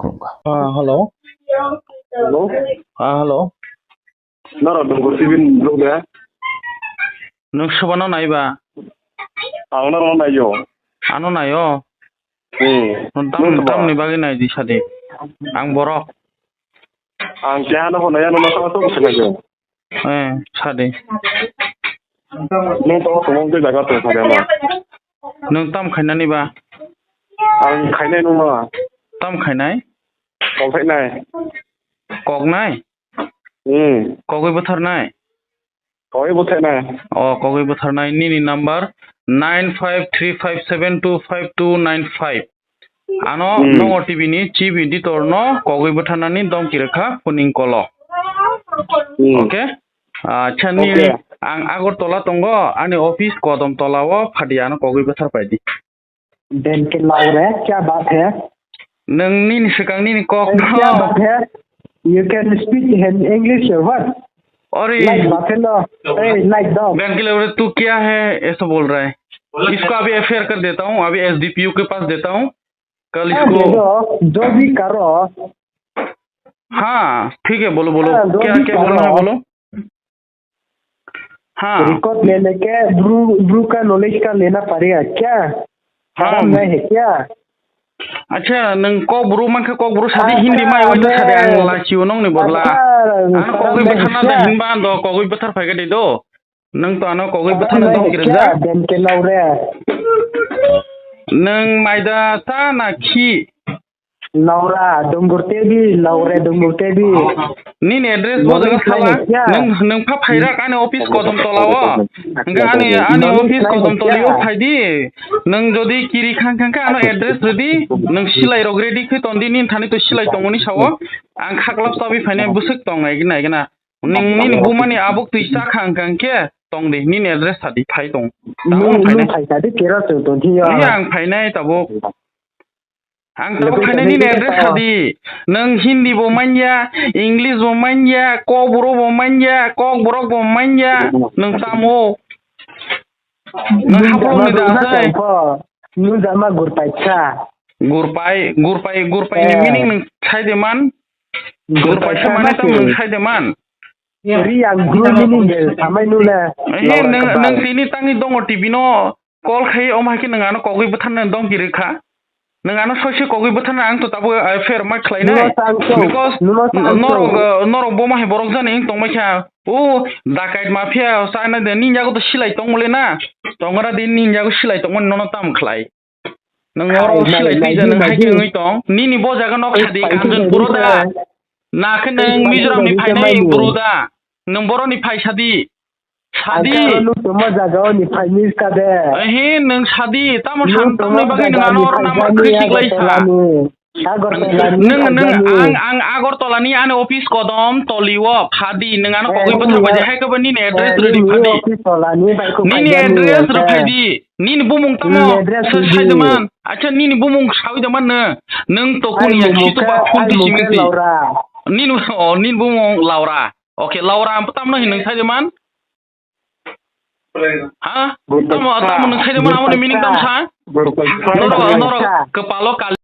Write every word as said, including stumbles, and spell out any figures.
Ah, hello. Hello? Ah, hello. Norok Dungur T V ni bwrwi de? Nwng soba no nai ba? Ang norok no nai o. Ano nai o? Hmm. Nwng tam, nwng soba? Tamni bagwi nai di sadi. Ang borok. Ang keha no hwnwi ano no sama sama se nai o. Eh, sadi. Nwng to tongmung tei jaga tong sadi ano. Nwng tam khainani ba? Ang khainai nwng no. Tam khainai? Kok khainai. Kok nai? Hmm. Kogwi bwtharnai? Kogwi bwtharnai. O, kogwi bwtharnai. Nini number nine five three five seven two five two nine five. Ano Hmm. Nongo T V ni chief editor no kogwi bwtharnani domki rwkha phuning kolo. Hmm. Okay? Acha, ni Okay. Ang Agartala tongo, ani office Kodom Tola o phadi, ano kogwi bwthar paidi. Benke laure, kya baat hai? Nwng nini swkang nini kok Kya no. Baat hai? You can speak in English or what? Ore. Like baat hai no? Hey, like dog. Benke laure, tu kya hai? Aisa bol raha hai. Isko abhi F I R kar deta hoon, abhi S D P O ke paas deta hoon. Kal Ah, isko de do, jo bhi karo. Haan, theek hai, bolo, bolo. Haan, jo Kya, bhi kya bolna hai, karo. Bolo. Haan. Record lene ke bru, bru ka knowledge ka lena padega kya? Haan. Haram nahi hai kya? Acha, nwng Kokborok mankha, Kokborok sadi Hindi mai wngkha sadi ang lachio nongni bodla. Acha, ano kogwi bwtharna da hinba ando, kogwi bwthar phaikha de do. Nwng to ano kogwi bwtharna dong kira ja. Benke laure. Nwng maida cha na khi? Laura, Dungur T V, Laure Dungur T V. Nini address bo jaga sala. Nwng, nwng pha phairak ani office Kodom Tola o. Hwnkhe ani, ani office Kodom Toli o phaidi. Nwng jodi kiri khang khang khe ano address rwdi. Nwng silai rok ready khe tondi, nini thani to silai tongmani sao. Ang khaklap chabi phainai bwswk tong nai gina gina. Nwng nini bumani abuk twi cha khang khang khe tongdi, nini address sadi phai tong. Nwng, nwng phai sadi kera se tong thiya. Ang phainai tabuk. Ang tabuk phainai nini address sadi. Nwng Hindi bo manya, English bo manya, Kokborok bo manya, Kokborok bo manya. Nwng tamo? Nwng haphung ni da sai. Nwng jama gurpai cha. Gurpai, gurpai, gurpai ni meaning nwng sai de man? Gurpai sa mane tamo nwng sai de man? Ri ang guru meaning de samai nule. He, nwng, nwng tini tangni dongo T V no call khai, omo hai khe nwng ano kogwi bwtharna dong kiri kha. Nwng ano soise kogwi bwtharna ang to tabuk, eh, F I R ma khlai nai. Because norok, eh, norok bo ma hai borok jani wng tong mai kha. O, dakait mafia sa na de, nini yago to silai tong mole na. Tongra de nini yago silai tong mani nono tam khlai. Nwng oro silai twi ja nwng hai khe wngwi tong. Nini bo jaga nok sadi Kanchanpur da. Na khe nwng Mizoram ni phainai bro da. Nwng borok ni phai sadi. Sadi. Ang khe oro nuk tongma jaga o ni phai miska de. Ehe, nwng sadi. Tamo sam tamo bagwi nwng ano oro number khri siklai sa. Agartala ni. Nwng, nwng, ang, ang Agartala ni ani office Kodom Toli o phadi. Nwng ano kogwi bwthar bai de hai khe bo nini address rwdi phadi. Nini address rw phaidi. Nini bumung tamo? Nini address rwdi. Sai de man. Acha, nini bumung sawi de man nw? Nwng to kuni yang situ ba phone ti simi ti. Laura. Nini, oh, nini bumung Laura. Okay, Laura, am tamo hin nwng sai de man? Ha? Tamo, tamo nwng sai de man, amoni meaning tamo sa? Norok, norok, kepalo kali.